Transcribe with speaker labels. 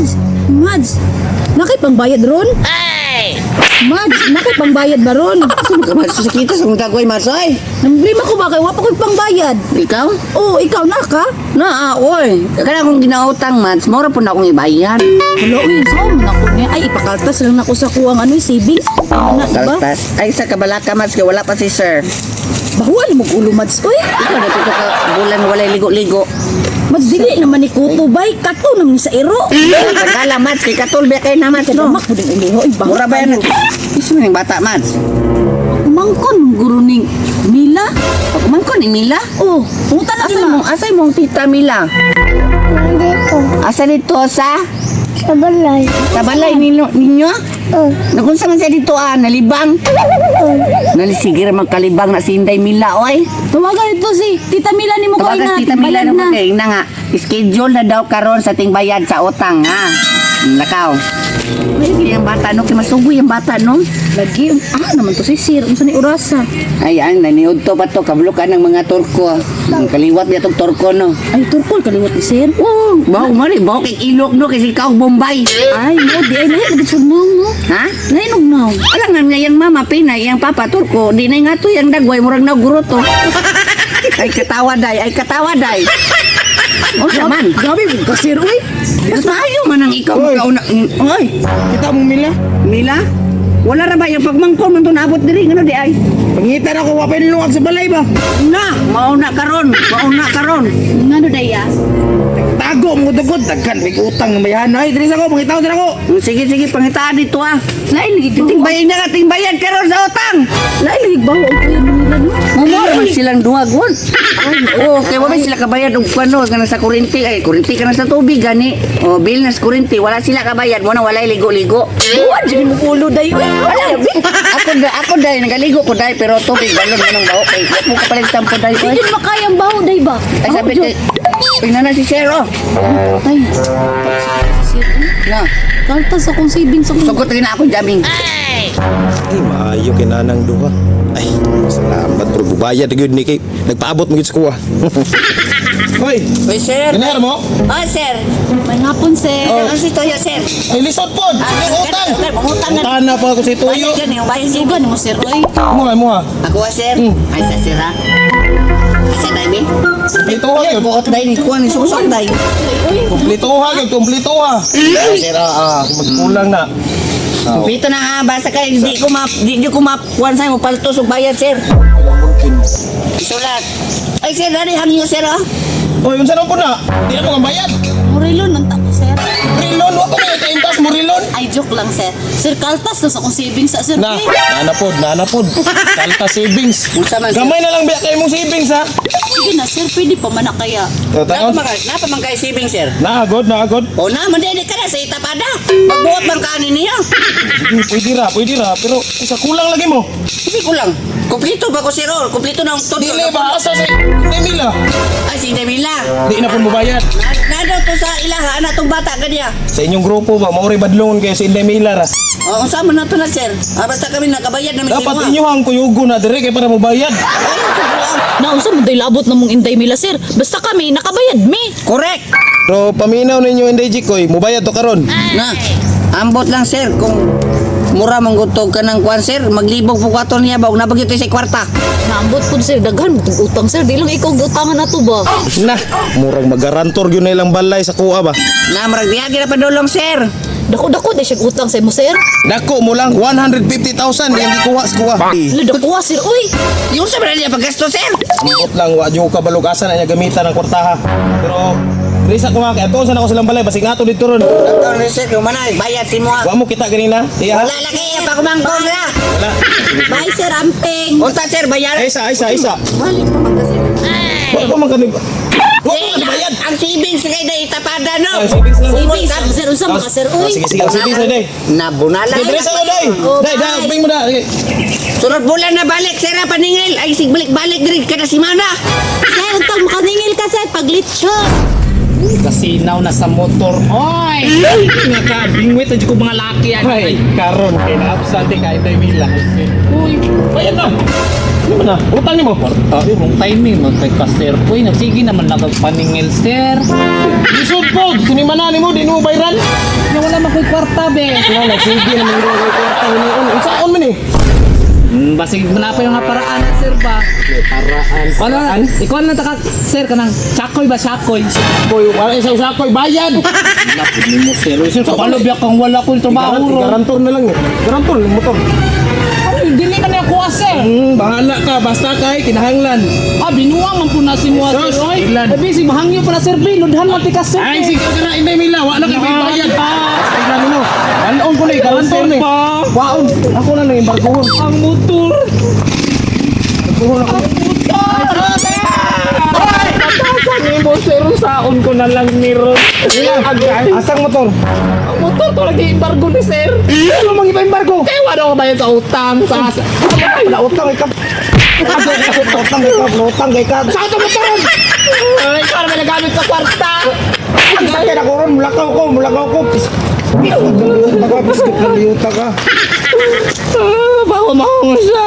Speaker 1: Mads, Mads, nakay pangbayad ron? Mads, nakay pangbayad ba ron?
Speaker 2: Asa man ka, Mads? Sa kita sa kong dagway, Mads, ay.
Speaker 1: Namblema ko ba kay wa pa ko'y pangbayad?
Speaker 2: Ikaw?
Speaker 1: Oh, ikaw na ka?
Speaker 2: Na, oy. Kana akong ginautang, Mads. Mora po na akong ibayad.
Speaker 1: Hala, uy, saan man ako niya? Ay, ipakaltas lang nako sa kuwang ano, savings. Ano na, iba?
Speaker 2: Kaltas. Ay, sa kabalaka, Mads, kay wala pa si sir.
Speaker 1: Bahuan mo ulo, Mads, uy.
Speaker 2: Ikaw na ka bulan walay ligo-ligo.
Speaker 1: Mads, dili naman ni Kuto, bay. Kato naman ni sa iro.
Speaker 2: Tagala, Mads, kay katulbe kay na, Mads, no?
Speaker 1: Damak mo din ulo, uy. Baho
Speaker 2: Mura ba yan? Isa man yung bata, Mads.
Speaker 1: Mangkon, guro ning Mila.
Speaker 2: Pagkumangkon ni Mila.
Speaker 1: Oh, punta na
Speaker 2: Asa
Speaker 1: sila.
Speaker 2: mong, asa mong tita Mila?
Speaker 3: Nandito.
Speaker 2: Asa dito sa?
Speaker 3: Sa balay.
Speaker 2: Sa balay ninyo? Ninyo?
Speaker 3: Oh.
Speaker 2: Nagunsa man siya dito ah, nalibang.
Speaker 3: Oh.
Speaker 2: Nalisigir magkalibang na si Inday Mila, oy.
Speaker 1: Tawagan ito si Tita Mila ni mo ko
Speaker 2: Tawagas
Speaker 1: na.
Speaker 2: Tita Mila
Speaker 1: Bayad
Speaker 2: na
Speaker 1: na.
Speaker 2: kay na nga. Schedule na daw karon sa ting bayad sa utang ha. Lakaw. Ay, yung bata no, kay masugoy yung bata no.
Speaker 1: Lagi, naman to si Sir. Unsa ni orasa?
Speaker 2: Ay, ang naniud to pa to kablukan ng mga Turko. Ang kaliwat niya tong Turko no.
Speaker 1: Ay, turkol kaliwat ni Sir.
Speaker 2: Oo, bawo man eh, bawo kay ilok no kasi ikaw Bombay.
Speaker 1: Ay, mo di ay lahi lagi sud no.
Speaker 2: Ha?
Speaker 1: Lahi nog naw.
Speaker 2: Alam nga nga yang mama Pinay, yang papa Turko, di na nga to yang dagway murag naguro to. Ay katawa day, ay katawa day. O man.
Speaker 1: Grabe ka Sir, uy.
Speaker 2: Mas maayo man ang ikaw
Speaker 4: Oy.
Speaker 2: makauna. Oy,
Speaker 4: Kita mong Mila?
Speaker 2: Mila? Wala ra ba yung pagmangkon man to naabot diri ngano di ay?
Speaker 4: Pangita na ko, wapay niluwag sa balay ba?
Speaker 2: Na, mauna karon, mauna karon.
Speaker 1: Ngano day ah?
Speaker 4: Tago mo dugod, daghan may utang na mayahan. Ay, diri sa ko, pangitaw diri ako.
Speaker 2: Sige sige, pangitaan dito ah.
Speaker 1: Lahi lagi baho.
Speaker 2: Tingbayan na ka, tingbayan karon sa utang.
Speaker 1: Lahi lagi baho ang kuya ni Mila no.
Speaker 2: Mumura man silang duha gud. Oo, kay wa man sila kabayad og kuno kana sa kuryente ay kuryente kana sa tubig gani. O bill na sa kuryente wala sila kabayad mo na walay ligo-ligo.
Speaker 1: Buwan jud mo ulo day uy. Wala bi.
Speaker 2: Ako da ako dai nagaligo ko dai pero tubig balon manong baho kay wa mo kapalit sampo dai oy.
Speaker 1: Di jud makayang baho day ba?
Speaker 2: Ay sabi kay Tingnan na si Sir oh.
Speaker 1: Ay. Sir, uy.
Speaker 2: Na,
Speaker 1: Kaltas akong savings akong.
Speaker 2: sugot rin na akong jaming.
Speaker 5: Ay, maayo kay nanang duha. Ay, salamat bro. Bubayad na gyud ni kay nagpaabot mo gyud sa kuha. Hoy,
Speaker 2: Oy sir.
Speaker 5: ginaher mo?
Speaker 2: Oh sir.
Speaker 1: May hapon sir.
Speaker 2: Oh. Ang si Toyo sir.
Speaker 5: Ay, lisod pod. Sige, utang.
Speaker 2: Utang na.
Speaker 5: Utang na pa ako si Toyo.
Speaker 2: Bayad gani, bayad sir.
Speaker 1: Sugan mo sir, uy.
Speaker 5: Mo mo ha.
Speaker 2: Ako ah, sir. Ay sa sir ah. Asa dai mi?
Speaker 5: Kumplito ha gyud.
Speaker 2: Buot dai ni kuan ni susok dai.
Speaker 5: Kumplito ha gyud, kumplito ha. Sir, magkulang na.
Speaker 2: Dito na ha, basta kay di ko ma kuan sa mo paltos og bayad sir. Isulat. Ay sir, dali hangyo sir oh.
Speaker 5: Oy, unsa naman po na? Di na mo nga bayad.
Speaker 1: Morilon nang tako sir.
Speaker 5: Rilon, wa pa kayo kaintas mo rilon.
Speaker 1: Ay joke lang sir. Sir kaltas na sa akong savings sa sir.
Speaker 5: Na,
Speaker 1: eh.
Speaker 5: nana pod, nana pod. Kalta savings.
Speaker 2: Unsa man sir?
Speaker 5: Gamay na lang biya kay mong savings ha.
Speaker 1: Sige na sir, pwede pa man na kaya.
Speaker 2: Napa man napa man kay saving sir.
Speaker 5: Na, good, na, good.
Speaker 2: O na, man di ka na sa itapada. Magbuot man kaani niya.
Speaker 5: Sige, pwede ra, pwede ra. Pero sa kulang lagi mo.
Speaker 2: Sige ko lang. Kompleto ba ko sir? oh? Kompleto na ang todo.
Speaker 5: Dili ba? Asa si Emila?
Speaker 2: Ay si Demila.
Speaker 5: Di na po mobayad.
Speaker 2: Na, na daw to sa ilaha ana tong bata kaniya.
Speaker 5: Sa inyong grupo ba, mauri badlongon kayo si Inday Mila ra.
Speaker 2: O unsa man na to na sir? Ah, basta kami nakabayad na mi
Speaker 5: Dapat inyo ang kuyugo na dire kay para mobayad.
Speaker 1: Na unsa mo day labot na mong Inday Mila sir. Basta kami nakabayad mi.
Speaker 2: Correct.
Speaker 5: Pero paminaw ninyo Inday Jikoy, mobayad to karon.
Speaker 2: Na, ambot lang sir kung mura mong gutog ka ng kwan sir, maglibog po kwato niya ba, ug nabagyo sa kwarta.
Speaker 1: Naambot pud sir daghan mo tong utang sir. Di lang ikaw giutangan nato ba.
Speaker 5: Na, murag magarantor gyud na ilang balay sa kuha ba.
Speaker 2: Na, murag diha gina padulong sir.
Speaker 1: Dako dako day siya utang sa imo sir.
Speaker 5: Dako mo lang 150,000 yang gikuha sa kuha.
Speaker 1: Ala dako ah, sir uy.
Speaker 2: Yung sa niya paggasto sir.
Speaker 5: Ambot lang wa jud ka balugasan na niya gamitan ang kwartaha. Pero Risa ko nga kay atuon sa nako silang balay basig nato dito ron.
Speaker 2: Doktor ni sir, kung manay, bayad si mo.
Speaker 5: Wa mo kita ganina. Iya.
Speaker 2: Wala lagi, pa kumangkong na.
Speaker 5: Wala.
Speaker 1: Bye sir amping.
Speaker 2: Unta sir, bayar.
Speaker 5: Ay, isa, isa, isa.
Speaker 1: Balik pa man kasi.
Speaker 5: Wa pa man kani. Wa pa man bayad.
Speaker 2: Ang savings kay day itapada no.
Speaker 5: Ang savings lang.
Speaker 1: Savings lang sir unsa man ka sir
Speaker 5: Ah,
Speaker 1: uy.
Speaker 5: sige, sige, ang savings na day.
Speaker 2: Nabunala.
Speaker 5: Sige, dress ako, day.
Speaker 1: Oh,
Speaker 5: Day, day,
Speaker 1: bye.
Speaker 5: ping mo na. Sige.
Speaker 2: Sunod bulan na balik sir, ah, paningil. Ay sig balik-balik diri kada semana.
Speaker 1: Sir untang makaningil ka sir paglitsyon.
Speaker 6: Kasinaw na sa motor. Oy! Nga ka, bingwit na dyan ko mga laki yan.
Speaker 5: Ay, karon kay na-absent kay Inday Mila.
Speaker 6: Uy,
Speaker 5: Bayad na. Ano ba na? Utang nimo.
Speaker 6: Ay, wrong timing. Magkay ka, sir. Uy, nagsige naman nagpaningil, sir.
Speaker 5: Lisod po, sinimana nimo di mo bayran.
Speaker 6: ko'y kwarta be.
Speaker 5: Wala sige naman ko kay kwarta hinion. Unsaon man eh?
Speaker 6: Basig na pa yung mga paraan na, sir ba?
Speaker 5: Paraan.
Speaker 6: Ano na, ikaw na taka, sir, kanang sakoy ba, sakoy?
Speaker 5: Koy, wala isa usakoy bayad.
Speaker 6: Napod ni mo, sir. Uy, sir, kabalo biyak kang wala kong trabaho ron.
Speaker 5: Garantor na lang eh. Garantor ng motor.
Speaker 6: Ano, dili ka na kuha, sir.
Speaker 5: Bahala ka basta kay kinahanglan.
Speaker 6: Ah, binuang man po na si mo, sir.
Speaker 5: Jesus,
Speaker 6: Oy,
Speaker 5: ilan?
Speaker 6: eh, busy, mahangyo pa na, sir, bi. Ludhan man tika, sir.
Speaker 5: Ay, sige ka na inday Mila, wala kay bayad. Ilan mo. Anon ko na garantor ni. Waon, ako na lang embargohon.
Speaker 6: Ang motor.
Speaker 5: Embargohon ako.
Speaker 6: Patasan ni mo, sir. Saon ko na lang ni Ron.
Speaker 5: Asang motor?
Speaker 6: Ang motor to lagi embargo ni sir.
Speaker 5: Ano mang ipa-embargo?
Speaker 6: Kaya wala ko bayad sa utang. Sa...
Speaker 5: Wala utang ikaw. Utang ikaw, utang ikaw. Sa ato motoron.
Speaker 6: Ay, ikaw naman nagamit sa kwarta.
Speaker 5: Sakit ako ron, mulakaw ko, mulakaw ko. Piskot ka, piskot ka, yuta ka.
Speaker 6: Ah, bago mo siya.